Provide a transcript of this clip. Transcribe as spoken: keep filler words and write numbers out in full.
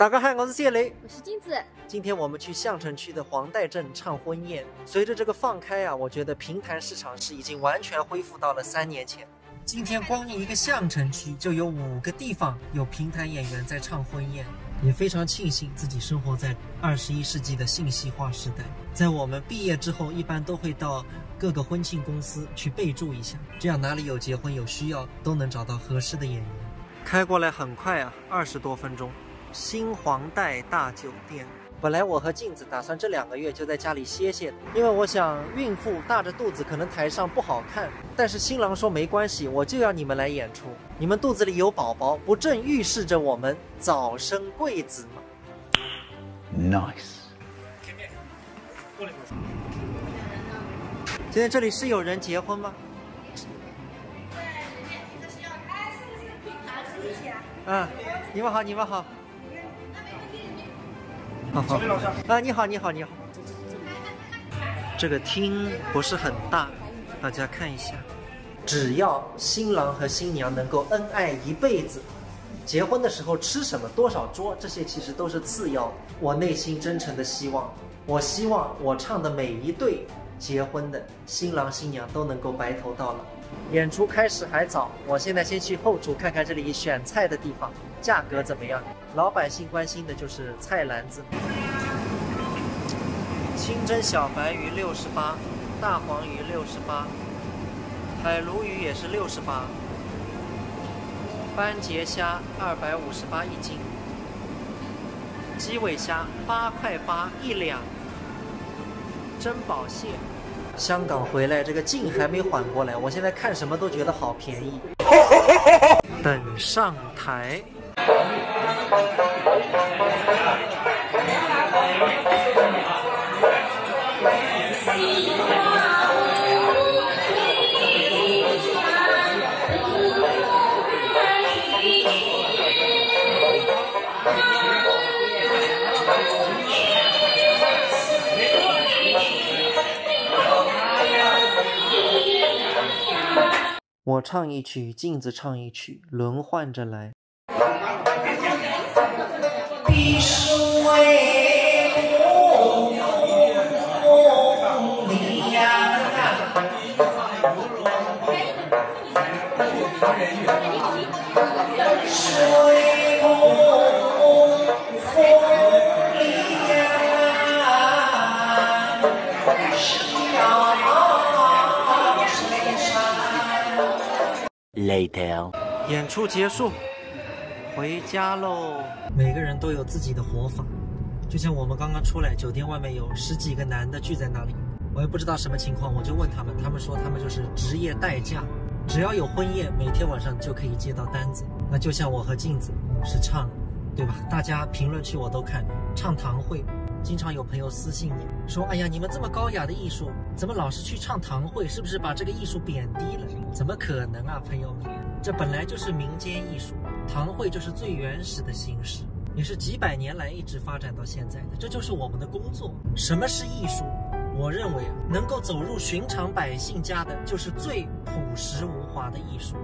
大家好，我是谢雷。我是镜子。今天我们去相城区的黄岱镇唱婚宴。随着这个放开啊，我觉得评弹市场是已经完全恢复到了三年前。今天光一个相城区就有五个地方有评弹演员在唱婚宴，也非常庆幸自己生活在二十一世纪的信息化时代。在我们毕业之后，一般都会到各个婚庆公司去备注一下，这样哪里有结婚有需要，都能找到合适的演员。开过来很快啊，二十多分钟。新黄岱大酒店。本来我和镜子打算这两个月就在家里歇歇的，因为我想孕妇大着肚子可能台上不好看，但是新郎说没关系，我就要你们来演出。你们肚子里有宝宝，不正预示着我们早生贵子吗？ Nice。现在这里是有人结婚吗？啊，你们好，你们好。好好。啊，你好，你好，你好。这个厅不是很大，大家看一下。只要新郎和新娘能够恩爱一辈子，结婚的时候吃什么多少桌，这些其实都是次要。我内心真诚的希望，我希望我唱的每一对结婚的新郎新娘都能够白头到老。演出开始还早，我现在先去后厨看看这里选菜的地方，价格怎么样。老百姓关心的就是菜篮子。清蒸小白鱼六十八，大黄鱼六十八，海鲈鱼也是六十八，斑节虾二百五十八一斤，鸡尾虾八块八一两。 珍宝蟹。香港回来，这个劲还没缓过来，我现在看什么都觉得好便宜。等上台。我唱一曲，镜子唱一曲，轮换着来。 Later。 演出结束，回家喽。每个人都有自己的活法，就像我们刚刚出来，酒店外面有十几个男的聚在那里，我也不知道什么情况，我就问他们，他们说他们就是职业代驾，只要有婚宴，每天晚上就可以接到单子。那就像我和镜子是唱，对吧？大家评论区我都看，唱堂会，经常有朋友私信我说：“哎呀，你们这么高雅的艺术，怎么老是去唱堂会？是不是把这个艺术贬低了？”怎么可能啊，朋友们？这本来就是民间艺术，堂会就是最原始的形式，也是几百年来一直发展到现在的，这就是我们的工作。什么是艺术？我认为能够走入寻常百姓家的，就是最朴实无华的艺术。